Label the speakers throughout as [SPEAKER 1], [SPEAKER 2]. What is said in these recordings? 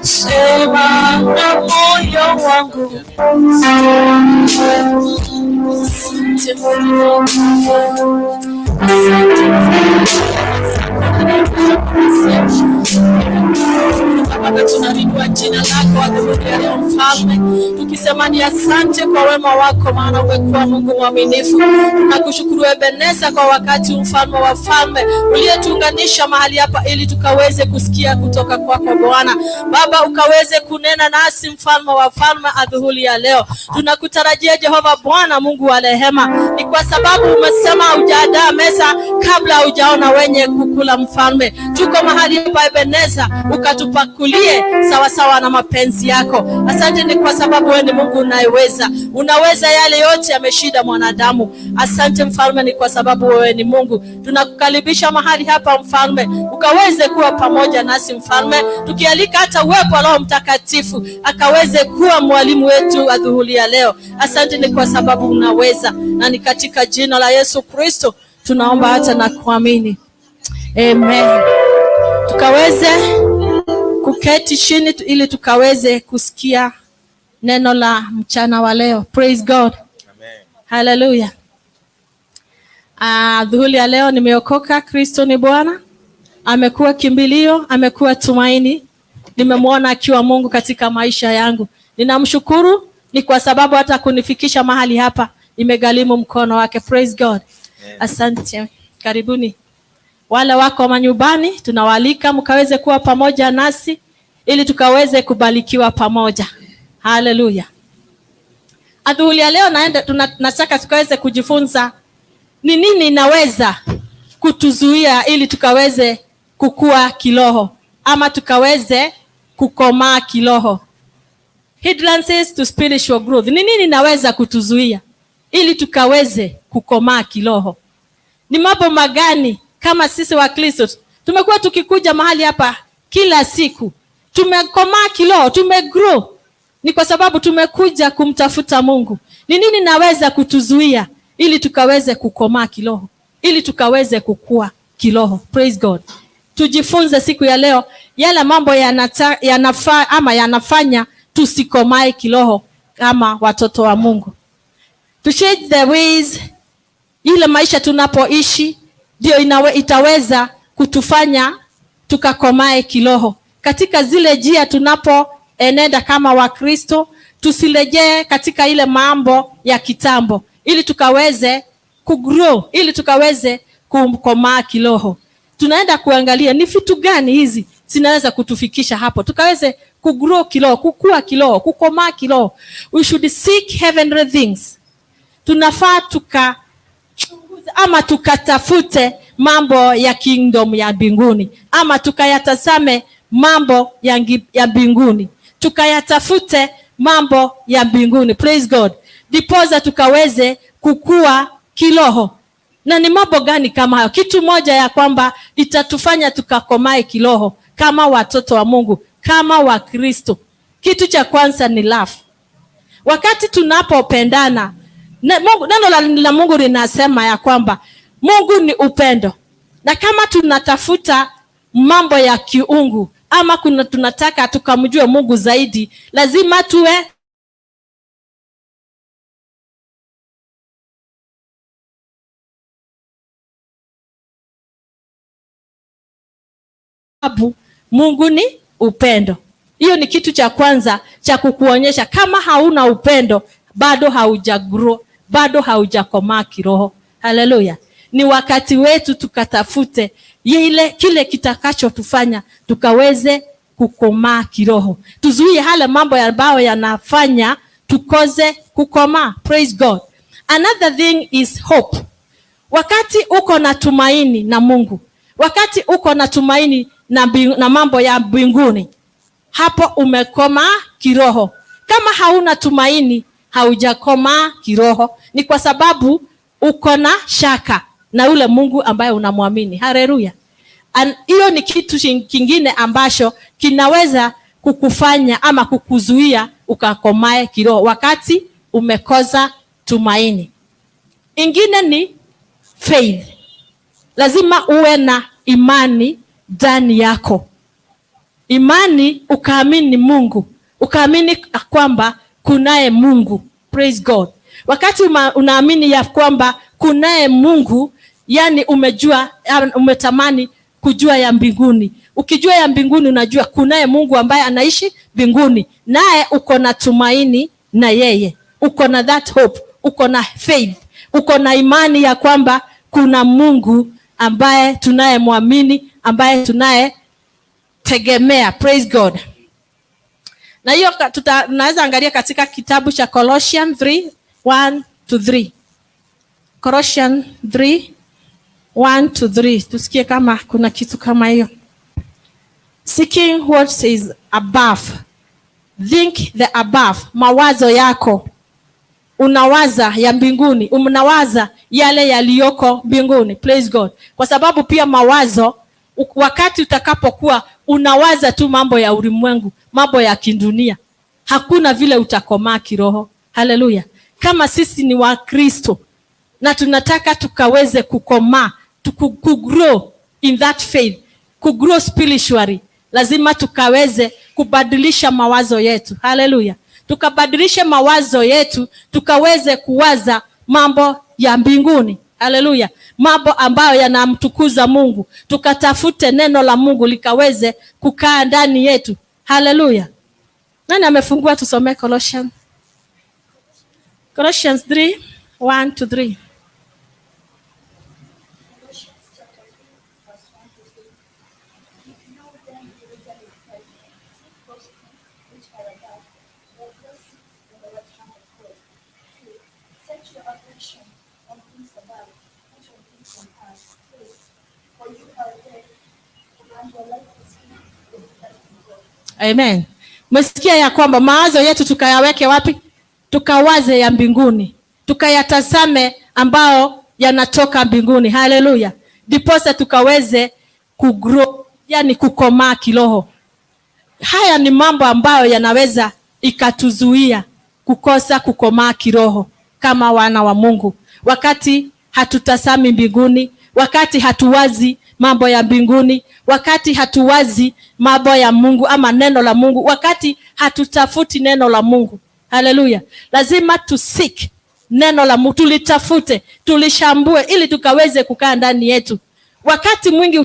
[SPEAKER 1] Sema na moyo wangu. Baba, tunainua jina lako adhuhuri ya leo Mfalme, tukisema ni asante kwa wema wako, maana umekuwa Mungu mwaminifu. Tunakushukuru Ebeneza kwa wakati, mfalme wa falme, uliyetuunganisha mahali hapa ili tukaweze kusikia kutoka kwako Bwana. Baba, ukaweze kunena nasi, mfalme wa falme, adhuhuri ya leo. Tunakutarajia Jehova Bwana Mungu wa rehema, ni kwa sababu umesema hujaandaa meza kabla hujaona wenye kukula. Mfalme, tuko mahali hapa Ebeneza, ukatupakulie sawasawa na mapenzi yako. Asante ni kwa sababu wewe ni Mungu unayeweza, unaweza yale yote yameshinda mwanadamu. Asante mfalme, ni kwa sababu wewe ni Mungu. Tunakukaribisha mahali hapa mfalme, ukaweze kuwa pamoja nasi mfalme, tukialika hata uwepo wa Roho Mtakatifu akaweze kuwa mwalimu wetu adhuhuri ya leo. Asante ni kwa sababu unaweza, na ni katika jina la Yesu Kristo tunaomba hata na kuamini, amen. Tukaweze kuketi chini ili tukaweze kusikia neno la mchana wa leo. Praise God.
[SPEAKER 2] Amen.
[SPEAKER 1] Hallelujah. Dhuhuli ya leo nimeokoka. Kristo ni Bwana, amekuwa kimbilio, amekuwa tumaini. Nimemwona akiwa Mungu katika maisha yangu. Ninamshukuru ni kwa sababu hata kunifikisha mahali hapa imegharimu mkono wake. Praise God. Asante. Karibuni wale wako manyumbani, tunawaalika mkaweze kuwa pamoja nasi ili tukaweze kubarikiwa pamoja. Haleluya. Adhuhuri ya leo naenda nataka tukaweze kujifunza ni nini inaweza kutuzuia ili tukaweze kukua kiroho ama tukaweze kukomaa kiroho. Hindrances to spiritual growth. Ni nini inaweza kutuzuia ili tukaweze kukomaa kiroho? Ni mambo magani kama sisi wa Kristo Tumekuwa tukikuja mahali hapa kila siku, tumekomaa kiroho, tumegrow. Ni kwa sababu tumekuja kumtafuta Mungu. Ni nini naweza kutuzuia ili tukaweze kukomaa kiroho, ili tukaweze kukua kiroho? Praise God. Tujifunze siku ya leo yale mambo yanafaa ama yanafanya tusikomae kiroho kama watoto wa Mungu. To change the ways, ile maisha tunapoishi ndio itaweza kutufanya tukakomae kiroho. Katika zile njia tunapoenenda kama Wakristo, tusirejee katika ile mambo ya kitambo, ili tukaweze kugrow, ili tukaweze kukomaa kiroho. Tunaenda kuangalia ni vitu gani hizi zinaweza kutufikisha hapo, tukaweze kugrow kiroho, kukua kiroho, kukomaa kiroho. We should seek heavenly things. Tunafaa tukachunguze ama tukatafute mambo ya kingdom ya mbinguni, ama tukayatazame mambo ya mbinguni, tukayatafute mambo ya mbinguni. Praise God. Ndiposa tukaweze kukua kiroho. Na ni mambo gani kama hayo? Kitu moja ya kwamba itatufanya tukakomae kiroho kama watoto wa Mungu, kama Wakristo. Kitu cha kwanza ni love. Wakati tunapopendana, neno la Mungu linasema ya kwamba Mungu ni upendo. Na kama tunatafuta mambo ya kiungu ama tunataka tukamjue Mungu zaidi, lazima tuwe sababu Mungu ni upendo. Hiyo ni kitu cha kwanza cha kukuonyesha kama hauna upendo bado haujagrow, bado haujakomaa kiroho. Haleluya. Ni wakati wetu tukatafute kile kitakachotufanya tukaweze kukomaa kiroho. Tuzuie hale mambo ambayo yanafanya tukoze kukomaa. Praise God. Another thing is hope. Wakati uko na tumaini na Mungu, wakati uko na tumaini na mambo ya mbinguni, hapo umekomaa kiroho. Kama hauna tumaini, haujakomaa kiroho. Ni kwa sababu uko na shaka na yule Mungu ambaye unamwamini. Haleluya. Hiyo ni kitu kingine ambacho kinaweza kukufanya ama kukuzuia ukakomae kiroho wakati umekosa tumaini. Ingine ni faith. Lazima uwe na imani ndani yako. Imani, ukaamini Mungu, ukaamini kwamba kunaye Mungu. Praise God. Wakati unaamini ya kwamba kunaye Mungu, yani umejua, umetamani kujua ya mbinguni. Ukijua ya mbinguni, unajua kunaye Mungu ambaye anaishi mbinguni, naye uko na tumaini na yeye, uko na that hope, uko na faith, uko na imani ya kwamba kuna Mungu ambaye tunayemwamini, ambaye tunayetegemea. Praise God. Na hiyo tunaweza angalia katika kitabu cha Colossians 3:1-3. Colossians 3:1-3. Tusikie kama kuna kitu kama hiyo. Seeking what is above. Think the above. Mawazo yako unawaza ya mbinguni, unawaza yale yaliyoko mbinguni. Praise God. Kwa sababu pia mawazo, wakati utakapokuwa unawaza tu mambo ya ulimwengu, mambo ya kidunia, hakuna vile utakomaa kiroho. Haleluya. Kama sisi ni Wakristo na tunataka tukaweze kukomaa, kugrow in that faith, kugrow spiritually, lazima tukaweze kubadilisha mawazo yetu. Haleluya. Tukabadilishe mawazo yetu, tukaweze kuwaza mambo ya mbinguni. Haleluya. Mambo ambayo yanamtukuza Mungu. Tukatafute neno la Mungu likaweze kukaa ndani yetu. Haleluya. Nani amefungua tusome Colossians? Colossians 3:1-3.
[SPEAKER 2] Colossians chapter 3, verse 1 to 3. If you then be risen with Christ, seek those things which are above, where Christ sits on the right hand of God. 2. Set your affection on things above, not on things on earth. 3. For you are dead, and your life is hid with Christ in God.
[SPEAKER 1] Amen. Umesikia ya kwamba mawazo yetu tukayaweke wapi? Tukawaze ya mbinguni, tukayatazame ambao yanatoka mbinguni. Haleluya. Ndiposa tukaweze Kugrow, yani kukomaa kiroho. Haya ni mambo ambayo yanaweza ikatuzuia kukosa kukomaa kiroho kama wana wa Mungu. Wakati hatutazami mbinguni, wakati hatuwazi mambo ya mbinguni, wakati hatuwazi mambo ya Mungu ama neno la Mungu, wakati hatutafuti neno la Mungu. Haleluya! Lazima tuseek neno la Mungu, tulitafute, tulishambue ili tukaweze kukaa ndani yetu. Wakati mwingi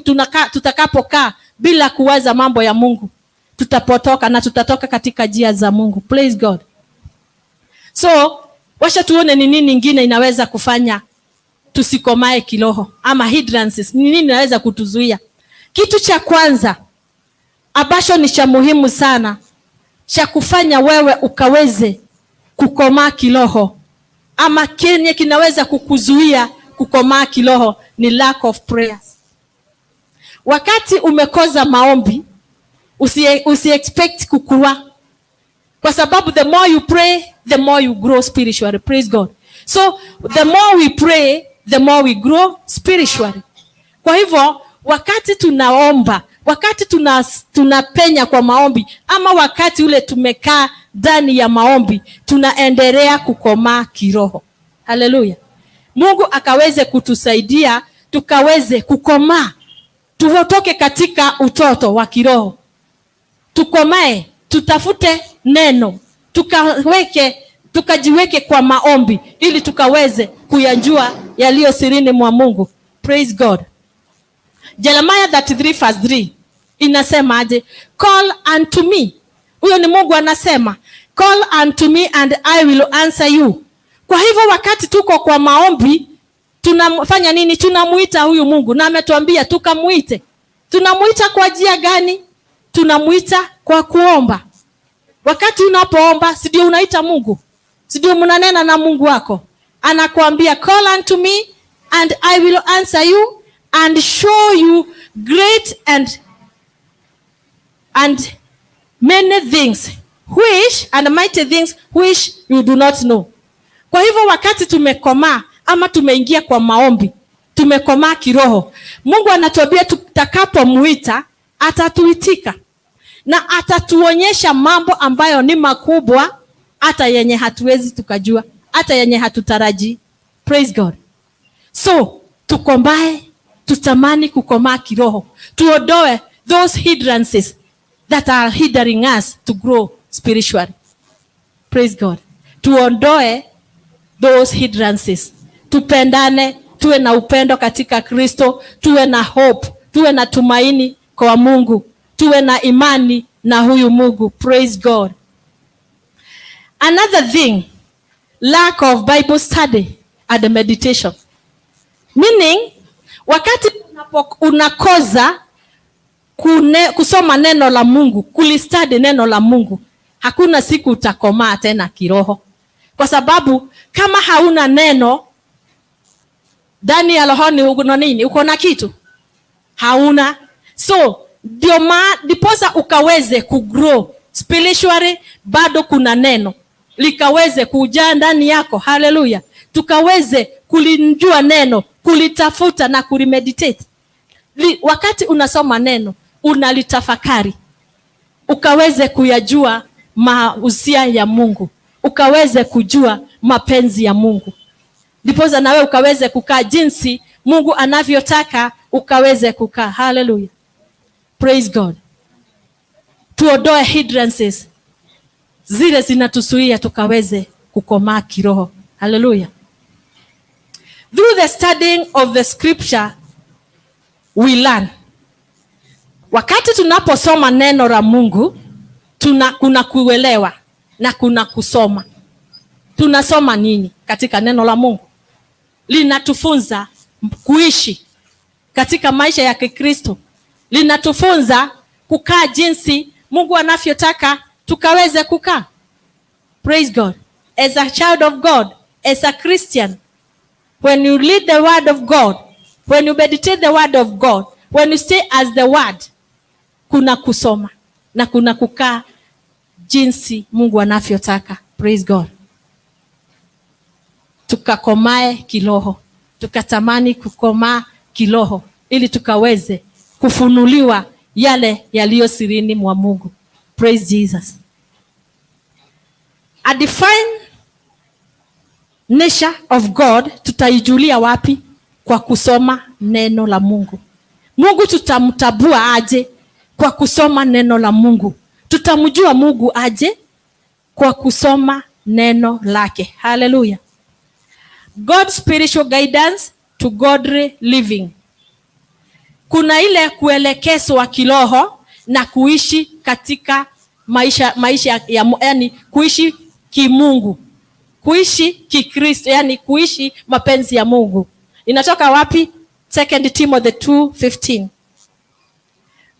[SPEAKER 1] tutakapokaa bila kuwaza mambo ya Mungu, tutapotoka na tutatoka katika njia za Mungu. Praise God. So, wacha tuone ni nini ingine inaweza kufanya tusikomae kiroho ama hindrances. Ni nini inaweza kutuzuia? Kitu cha kwanza ambacho ni cha muhimu sana cha kufanya wewe ukaweze kukomaa kiroho ama kenye kinaweza kukuzuia kukomaa kiroho ni lack of prayers. Wakati umekosa maombi, usi expect kukua, kwa sababu the more you pray, the more you grow spiritually. Praise God. So the more we pray, the more we grow spiritually. Kwa hivyo wakati tunaomba, wakati tunapenya kwa maombi ama wakati ule tumekaa ndani ya maombi, tunaendelea kukomaa kiroho. Haleluya! Mungu akaweze kutusaidia tukaweze kukomaa, tutoke katika utoto wa kiroho, tukomae, tutafute neno, tukajiweke kwa maombi ili tukaweze kuyajua yaliyo sirini mwa Mungu. Praise God. Jeremiah 33 verse 3 inasema aje? "Call unto me." Huyo ni Mungu anasema, "Call unto me and I will answer you." Kwa hivyo wakati tuko kwa maombi, tunafanya nini? Tunamuita huyu Mungu na ametuambia tukamuite. Tunamuita kwa njia gani? Tunamuita kwa kuomba. Wakati unapoomba, si ndio unaita Mungu? Si ndio mnanena na Mungu wako? Anakuambia, "Call unto me and I will answer you and show you great and many things which and mighty things which you do not know." Kwa hivyo wakati tumekomaa ama tumeingia kwa maombi, tumekomaa kiroho, Mungu anatuambia tutakapomuita atatuitika na atatuonyesha mambo ambayo ni makubwa, hata yenye hatuwezi tukajua, hata yenye hatutarajii. Praise God. So tukomae, tutamani kukomaa kiroho, tuondoe those hindrances that are hindering us to grow spiritually. Praise God. Tuondoe those hindrances, tupendane, tuwe na upendo katika Kristo, tuwe na hope, tuwe na tumaini kwa Mungu, tuwe na imani na huyu Mungu. Praise God. Another thing, lack of Bible study and meditation. Meaning, wakati unakosa kusoma neno la Mungu, kulistudy neno la Mungu, hakuna siku utakomaa tena kiroho, kwa sababu kama hauna neno ndani ya rohoni, uko na nini? Uko na kitu? Hauna. So ndio ndiposa ukaweze kugrow spiritually, bado kuna neno likaweze kujaa ndani yako. Haleluya! Tukaweze kulijua neno, kulitafuta na kulimeditate. Wakati unasoma neno unalitafakari, ukaweze kuyajua mausia ya Mungu, ukaweze kujua mapenzi ya Mungu, ndiposa nawe ukaweze kukaa jinsi Mungu anavyotaka ukaweze kukaa. Haleluya, praise God. Tuondoe hindrances zile zinatuzuia tukaweze kukomaa kiroho. Haleluya. Through the studying of the scripture we learn. Wakati tunaposoma neno la Mungu, kuna kuelewa na kuna kusoma. Tunasoma nini katika neno la Mungu? Linatufunza kuishi katika maisha ya Kikristo, linatufunza kukaa jinsi Mungu anavyotaka tukaweze kukaa. Praise God. As a child of God, as a Christian, when you read the word of God, when you meditate the word of God, when you stay as the word, kuna kusoma na kuna kukaa jinsi Mungu anavyotaka. Praise God. Tukakomae kiroho, tukatamani kukomaa kiroho ili tukaweze kufunuliwa yale yaliyo sirini mwa Mungu. Praise Jesus. A divine nature of God tutaijulia wapi? Kwa kusoma neno la Mungu. Mungu tutamtambua aje? Kwa kusoma neno la Mungu. Tutamjua Mungu aje? Kwa kusoma neno lake. Hallelujah. God's spiritual guidance to godly living. Kuna ile kuelekezwa kiroho na kuishi katika maisha ya, yani kuishi kimungu, kuishi Kikristo, yani kuishi mapenzi ya Mungu. Inatoka wapi? 2 Timothy 2:15.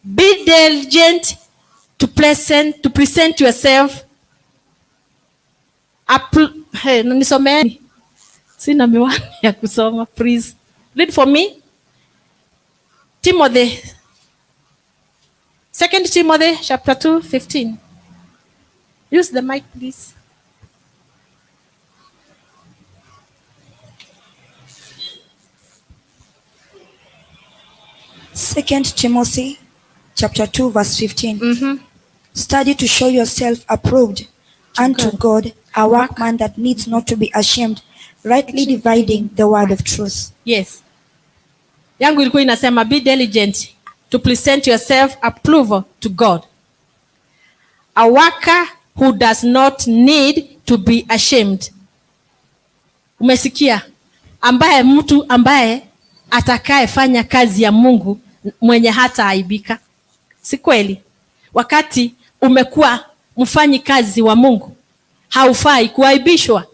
[SPEAKER 1] Be diligent to present yourself. Hey, nisomeeni. Sina miwani ya kusoma, please. Read for me. Timothy. 2 Timothy chapter 2:15. Use the mic, please.
[SPEAKER 2] 2 Timothy chapter 2 verse 15. Study to show yourself approved unto God, a workman that needs not to be ashamed, rightly dividing the word of truth.
[SPEAKER 1] Yes. Yangu ilikuwa inasema be diligent to present yourself approval to God, a worker who does not need to be ashamed. Umesikia? Ambaye mtu ambaye atakayefanya kazi ya Mungu mwenye hata aibika. Si kweli? Wakati umekuwa mfanyi kazi wa Mungu, haufai kuaibishwa.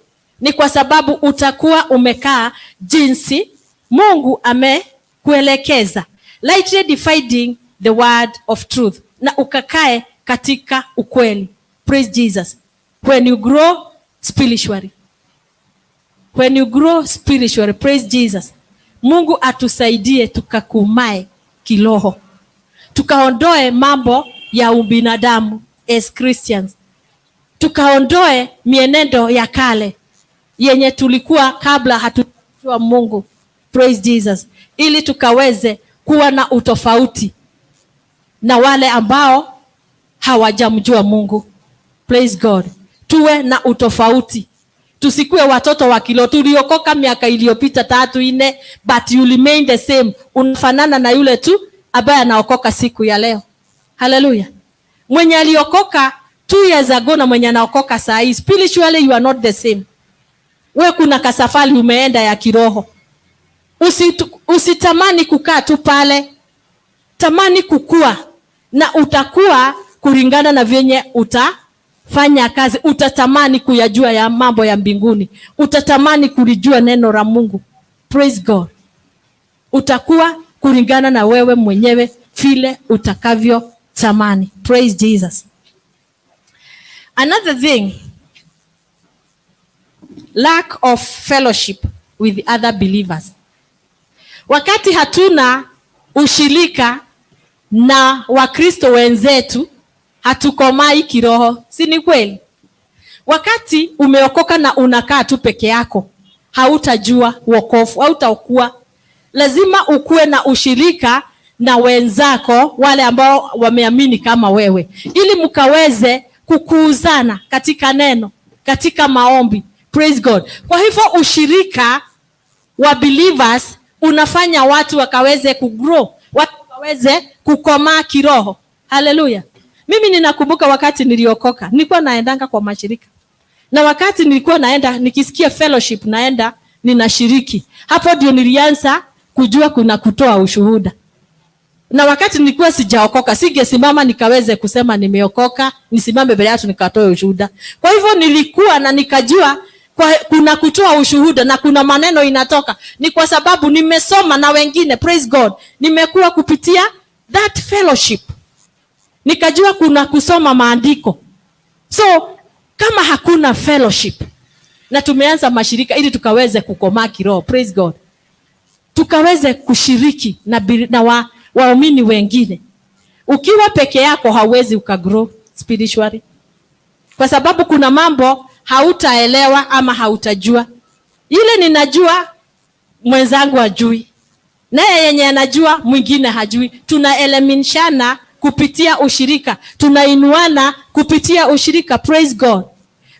[SPEAKER 1] Ni kwa sababu utakuwa umekaa jinsi Mungu amekuelekeza. Rightly dividing the word of truth. Na ukakae katika ukweli. Praise Jesus. When you grow spiritually. When you grow spiritually, praise Jesus. Mungu atusaidie tukakumae kiroho. Tukaondoe mambo ya ubinadamu as Christians. Tukaondoe mienendo ya kale yenye tulikuwa kabla hatujua Mungu. Praise Jesus. Ili tukaweze kuwa na utofauti na wale ambao hawajamjua Mungu. Praise God. Tuwe na utofauti. Tusikue watoto wa kilo. Tuliokoka miaka iliyopita 3, 4, but you remain the same. Unafanana na yule tu ambaye anaokoka siku ya leo. Hallelujah. Mwenye aliokoka 2 years ago na mwenye anaokoka saa hii, spiritually you are not the same. We kuna kasafari umeenda ya kiroho. Usitamani kukaa tu pale. Tamani kukua. Na utakuwa kulingana na vyenye utafanya kazi. Utatamani kuyajua ya mambo ya mbinguni. Utatamani kulijua neno la Mungu. Praise God. Utakuwa kulingana na wewe mwenyewe vile utakavyo tamani. Praise Jesus. Another thing, lack of fellowship with other believers. Wakati hatuna ushirika na Wakristo wenzetu, hatukomai kiroho. Si ni kweli? Wakati umeokoka na unakaa tu peke yako, hautajua wokovu, hautakuwa. Lazima ukue na ushirika na wenzako, wale ambao wameamini kama wewe, ili mkaweze kukuuzana katika neno, katika maombi. Praise God. Kwa hivyo ushirika wa believers unafanya watu wakaweze kugrow, watu wakaweze kukomaa kiroho. Hallelujah. Mimi ninakumbuka wakati niliokoka, nilikuwa naendanga kwa mashirika. Na wakati nilikuwa naenda nikisikia fellowship naenda ninashiriki. Hapo ndio nilianza kujua kuna kutoa ushuhuda. Na wakati nilikuwa sijaokoka, singesimama nikaweze kusema nimeokoka, nisimame mbele ya watu nikatoe ushuhuda. Kwa hivyo nilikuwa na nikajua kuna kutoa ushuhuda na kuna maneno inatoka. Ni kwa sababu nimesoma na wengine, praise God. Nimekuwa kupitia that fellowship. Nikajua kuna kusoma maandiko. So kama hakuna fellowship, na tumeanza mashirika ili tukaweze kukomaa kiroho, praise God. Tukaweze kushiriki na waumini wengine. Ukiwa peke yako hauwezi ukagrow spiritually. Kwa sababu kuna mambo hautaelewa ama hautajua. Ile ninajua mwenzangu hajui. Naye yenye anajua mwingine hajui. Tunaelimishana kupitia ushirika, tunainuana kupitia ushirika. Praise God.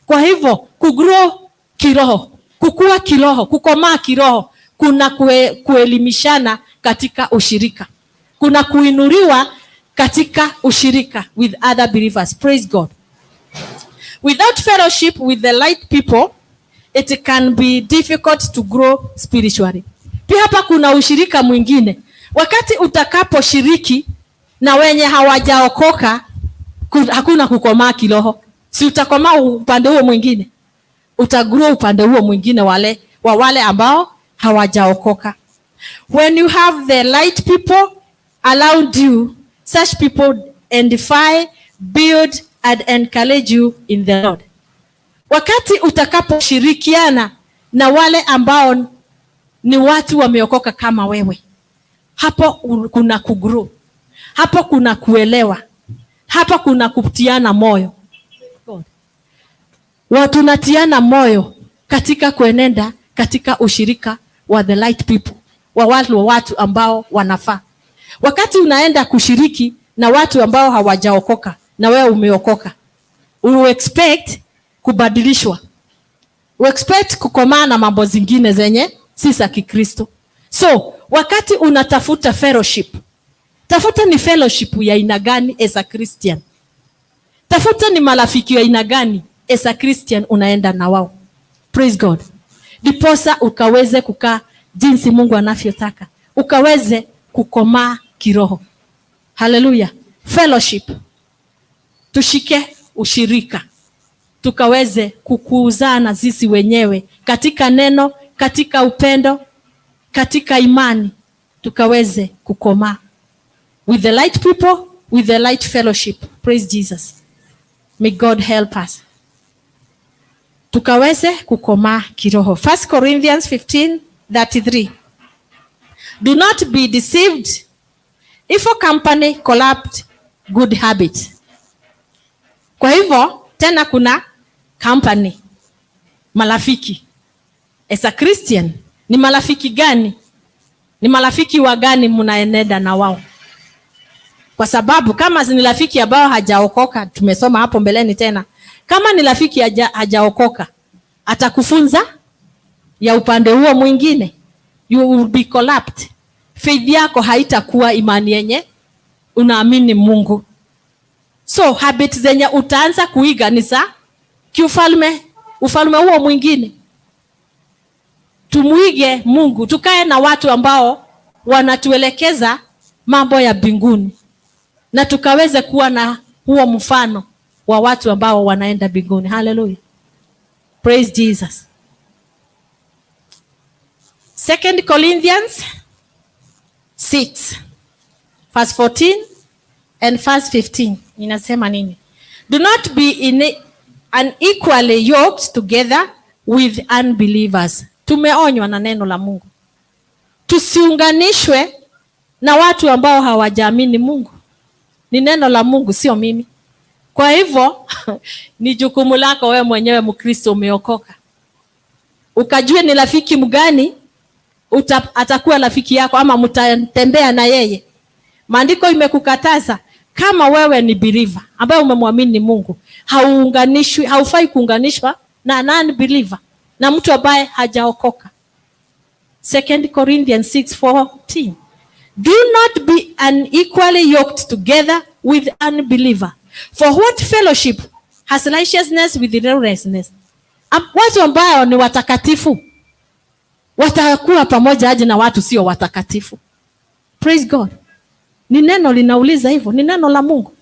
[SPEAKER 1] Kwa hivyo kugrow kiroho, kukua kiroho, kukomaa kiroho, kuna kuelimishana katika ushirika, kuna kuinuliwa katika ushirika with other believers. Praise God. Without fellowship with the right people, it can be difficult to grow spiritually. Pia hapa kuna ushirika mwingine. Wakati utakaposhiriki na wenye hawajaokoka, hakuna kukomaa kiroho. Si utakomaa upande huo mwingine, utagrow upande huo mwingine wa wale ambao hawajaokoka. When you have the right people around you, such people edify, build and encourage you in the Lord. Wakati utakaposhirikiana na wale ambao ni watu wameokoka kama wewe, hapo kuna kugrow, hapo kuna kuelewa, hapo kuna kutiana moyo. Watu natiana moyo katika kuenenda katika ushirika wa the right people, wa watu ambao wanafaa. Wakati unaenda kushiriki na watu ambao hawajaokoka na wewe umeokoka, you expect kubadilishwa, you expect kukomaa na mambo zingine zenye si za Kikristo. So wakati unatafuta fellowship, tafuta ni fellowship ya aina gani as a Christian. Tafuta ni marafiki wa aina gani as a Christian unaenda na wao. Praise God. Ndiposa ukaweze kukaa jinsi Mungu anavyotaka, ukaweze kukomaa kiroho. Haleluya. Fellowship. Tushike ushirika, tukaweze kukuzana sisi wenyewe katika neno, katika upendo, katika imani, tukaweze kukomaa with the right people, with the right fellowship. Praise Jesus. May God help us. Tukaweze kukomaa kiroho. 1 Corinthians 15:33. Do not be deceived. Evil company corrupt good habit. Kwa hivyo tena kuna company, marafiki. As a Christian, ni marafiki gani? Ni marafiki wa gani mnaenenda na wao? Kwa sababu kama ni rafiki ambao hajaokoka, tumesoma hapo mbeleni tena, kama ni rafiki hajaokoka, atakufunza ya upande huo mwingine, you will be corrupt. Faith yako haitakuwa imani yenye unaamini Mungu. So habit zenye utaanza kuiga ni za kiufalme, ufalme huo mwingine. Tumuige Mungu, tukae na watu ambao wanatuelekeza mambo ya mbinguni, na tukaweze kuwa na huo mfano wa watu ambao wanaenda mbinguni. Hallelujah. Praise Jesus. Second Corinthians 6 verse 14 and verse 15 inasema nini? Do not be in unequally yoked together with unbelievers. Tumeonywa na neno la Mungu, tusiunganishwe na watu ambao hawajaamini Mungu. Ni neno la Mungu, sio mimi. Kwa hivyo ni jukumu lako wewe mwenyewe Mkristo umeokoka, ukajue ni rafiki mgani atakuwa rafiki yako ama mtatembea na yeye. Maandiko imekukataza kama wewe ni believer ambaye umemwamini Mungu, hauunganishwi, haufai kuunganishwa na non believer, na mtu ambaye hajaokoka. Second Corinthians 6:14. Do not be unequally yoked together with unbeliever. For what fellowship has righteousness with lawlessness? Watu ambao ni watakatifu watakuwa pamoja aje na watu sio watakatifu? Praise God. Ni neno linauliza hivyo, ni neno la Mungu.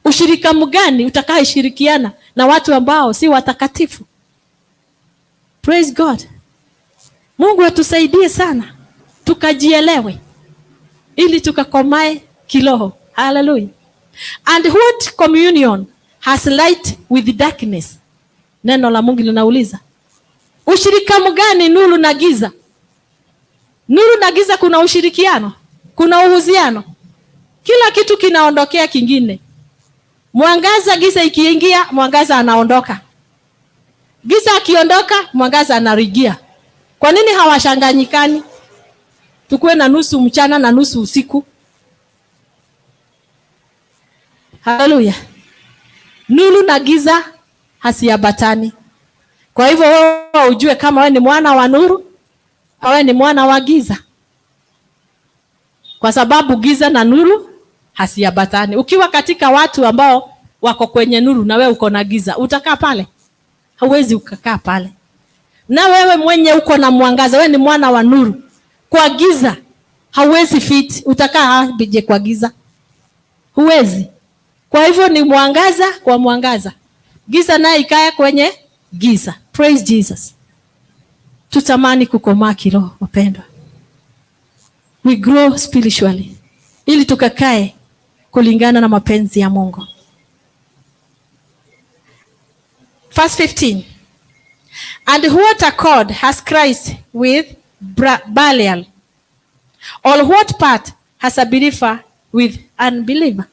[SPEAKER 1] Ushirika mgani utakaoshirikiana na watu ambao si watakatifu? Praise God. Mungu atusaidie sana tukajielewe ili tukakomae kiroho. Hallelujah. And what communion has light with darkness? Neno la Mungu linauliza. Ushirika mgani nuru na giza? Nuru na giza kuna ushirikiano, kuna uhusiano. Kila kitu kinaondokea kingine. Mwangaza, giza ikiingia, mwangaza anaondoka. Giza akiondoka, mwangaza anaingia. Kwa nini hawachanganyikani? Tukuwe na nusu mchana na nusu usiku. Haleluya. Nuru na giza hasiambatani. Kwa hivyo wewe ujue kama wewe ni mwana wa nuru au wewe ni mwana wa giza. Kwa sababu giza na nuru hasiambatani. Ukiwa katika watu ambao wako kwenye nuru na wewe uko na giza, utakaa pale? Hauwezi ukakaa pale. Na wewe mwenye uko na mwangaza, wewe ni mwana wa nuru. Kwa giza hauwezi fit, utakaa aje kwa giza? Huwezi. Kwa hivyo ni mwangaza kwa mwangaza. Giza naye ikae kwenye giza. Praise Jesus. Tutamani kukomaa kiroho, wapendwa. We grow spiritually ili tukakae kulingana na mapenzi ya Mungu. Verse 15. And what accord has Christ with Belial? Or what part has a believer with unbeliever?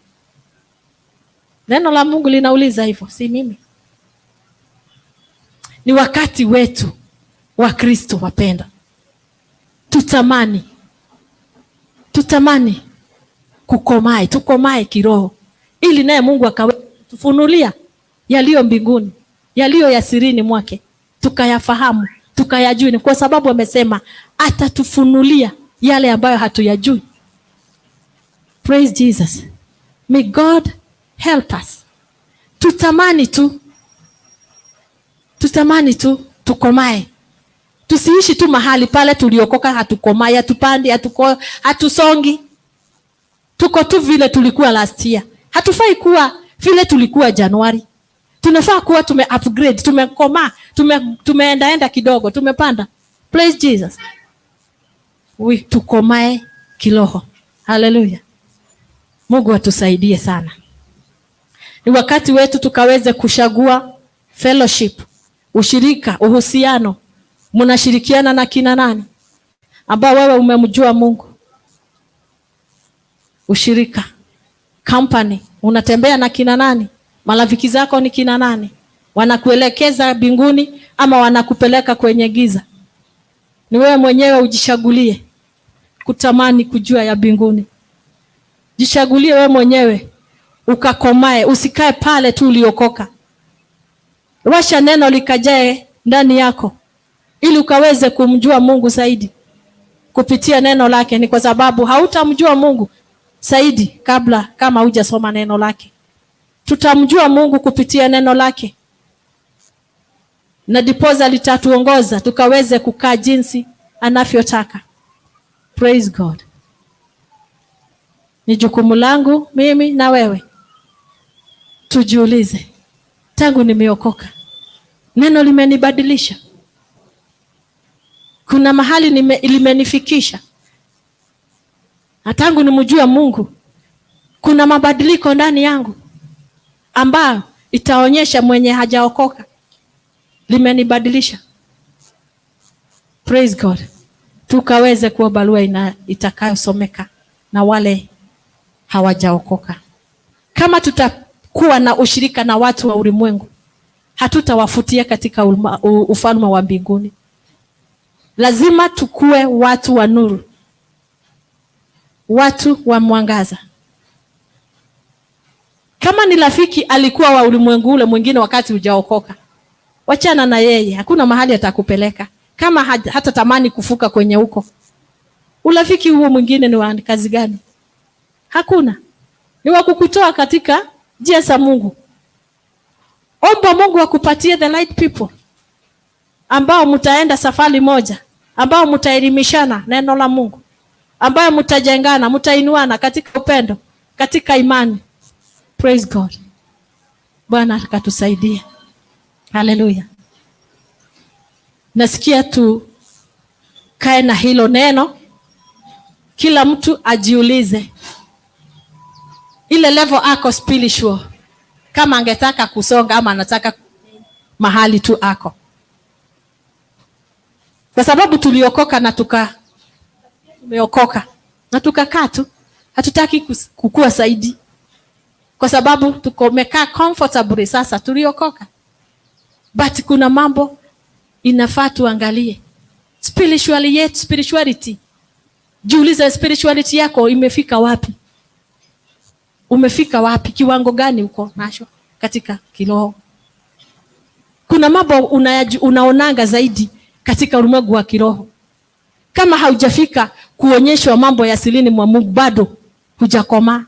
[SPEAKER 1] Neno la Mungu linauliza hivyo, si mimi. Ni wakati wetu wa Kristo, wapenda. Tutamani. Tutamani kukomae, tukomae kiroho ili naye Mungu akawe tufunulia yaliyo mbinguni, yaliyo ya sirini mwake, tukayafahamu, tukayajui. Ni kwa sababu amesema atatufunulia yale ambayo hatuyajui. Praise Jesus. May God help us. Tutamani tu. Tutamani tu tukomae. Tusiishi tu mahali pale tuliokoka, hatukomai, hatupandi, hatusongi. Tuko tu vile tulikuwa last year. Hatufai kuwa vile tulikuwa Januari. Tunafaa kuwa tume upgrade, tumekomaa, tumeendaenda kidogo, tumepanda. Praise Jesus. We tukomae kiroho. Hallelujah. Mungu atusaidie sana. Ni wakati wetu tukaweze kuchagua fellowship, ushirika, uhusiano. Mnashirikiana na kina nani? Ambao wewe umemjua Mungu. Ushirika, company, unatembea na kina nani? Marafiki zako ni kina nani? Wanakuelekeza mbinguni ama wanakupeleka kwenye giza? Ni wewe mwenyewe ujichagulie kutamani kujua ya mbinguni. Jichagulie wewe mwenyewe ukakomae, usikae pale tu uliokoka. Washa neno likajae ndani yako ili ukaweze kumjua Mungu zaidi kupitia neno lake. Ni kwa sababu hautamjua Mungu zaidi kabla kama hujasoma neno lake. Tutamjua Mungu kupitia neno lake, na dipoza litatuongoza tukaweze kukaa jinsi anavyotaka. Praise God. Ni jukumu langu mimi na wewe tujiulize, tangu nimeokoka neno limenibadilisha? Kuna mahali limenifikisha? Na tangu nimjue Mungu kuna mabadiliko ndani yangu ambayo itaonyesha mwenye hajaokoka limenibadilisha. Praise God. Tukaweze kuwa barua itakayosomeka na wale hawajaokoka. Kama tutakuwa na ushirika na watu wa ulimwengu, hatutawafutia katika ufalme wa mbinguni. Lazima tukue watu wa nuru, watu wa mwangaza. Kama ni rafiki alikuwa wa ulimwengu ule mwingine wakati hujaokoka, wachana na yeye, hakuna mahali atakupeleka. Kama hata tamani kufuka kwenye huko, urafiki huo mwingine ni wa kazi gani? Hakuna. Ni wa kukutoa katika njia za Mungu. Omba Mungu akupatie the right people ambao mtaenda safari moja, ambao mtaelimishana neno la Mungu, ambao mtajengana, mtainuana katika upendo, katika imani. Praise God. Bwana akatusaidia. Hallelujah. Nasikia tu kae na hilo neno. Kila mtu ajiulize ile level ako spiritual, kama angetaka kusonga ama anataka mahali tu ako. Kwa sababu tuliokoka na tumeokoka na tukakaa tu, hatutaki kukua zaidi. Kwa sababu tumekaa comfortably sasa tuliokoka. But kuna mambo inafaa tuangalie. Spiritually yet, spirituality. Jiulize spirituality yako imefika wapi? Umefika wapi? Kiwango gani uko nacho katika kiroho? Kuna mambo unaonanga zaidi katika ulimwengu wa kiroho. Kama haujafika kuonyeshwa mambo ya sirini mwa Mungu, bado hujakomaa.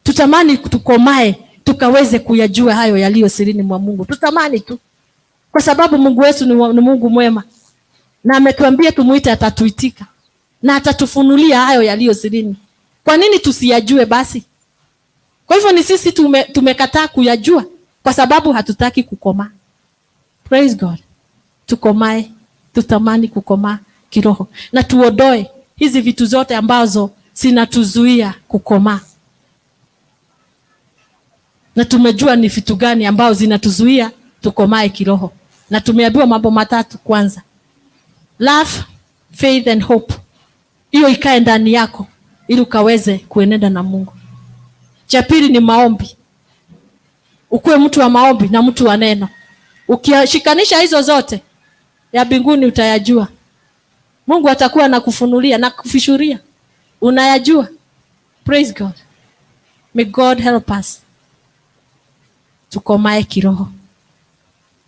[SPEAKER 1] Tutamani tukomae tukaweze kuyajua hayo yaliyo sirini mwa Mungu. Tutamani tu, kwa sababu Mungu wetu ni Mungu mwema, na ametuambia tumuite, atatuitika na atatufunulia hayo yaliyo sirini. Kwa nini tusiyajue basi? Kwa hivyo ni sisi tumekataa kuyajua kwa sababu hatutaki kukomaa. Praise God. Tukomae, tutamani kukomaa kiroho na tuondoe hizi vitu zote ambazo zinatuzuia kukomaa. Na tumejua ni vitu gani ambao zinatuzuia tukomae kiroho. Na tumeambiwa mambo matatu kwanza. Love, faith and hope. Hiyo ikae ndani yako ili ukaweze kuenenda na Mungu. Cha pili ni maombi. Ukuwe mtu wa maombi na mtu wa neno. Ukishikanisha hizo zote, ya mbinguni utayajua. Mungu atakuwa anakufunulia na kufishuria. Unayajua. Praise God. May God help us. Tukomae kiroho.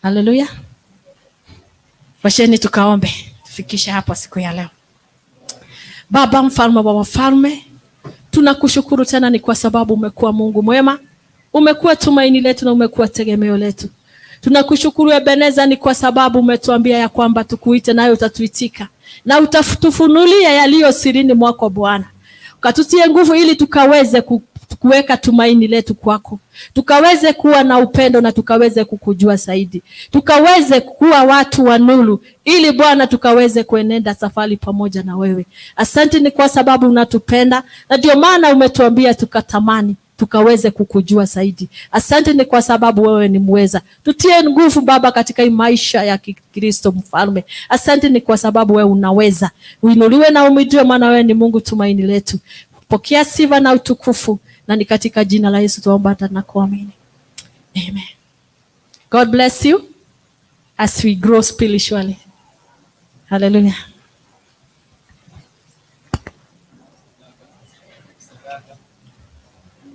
[SPEAKER 1] Hallelujah. Washeni tukaombe. Tufikishe hapa siku ya leo. Baba mfalme wa wafalme, tunakushukuru tena ni kwa sababu umekuwa Mungu mwema, umekuwa tumaini letu na umekuwa tegemeo letu. Tunakushukuru Ebeneza ni kwa sababu umetuambia ya kwamba tukuite nayo utatuitika na utatufunulia yaliyo sirini mwako Bwana. Ukatutie nguvu ili tukaweze kuweka tumaini letu kwako, tukaweze kuwa na upendo na tukaweze kukujua zaidi, tukaweze kuwa watu wa nuru, ili Bwana tukaweze kuenenda safari pamoja na wewe. Asante ni kwa sababu unatupenda na ndio maana umetuambia tukatamani tukaweze kukujua zaidi. Asante ni kwa sababu wewe ni mweza. Tutie nguvu Baba katika hii maisha ya Kikristo mfalme. Asante ni kwa sababu wewe unaweza. Uinuliwe na umijue, maana wewe ni Mungu tumaini letu. Pokea sifa na utukufu, na ni katika jina la Yesu tuomba hata na kuamini. Amen. God bless you as we grow spiritually. Hallelujah.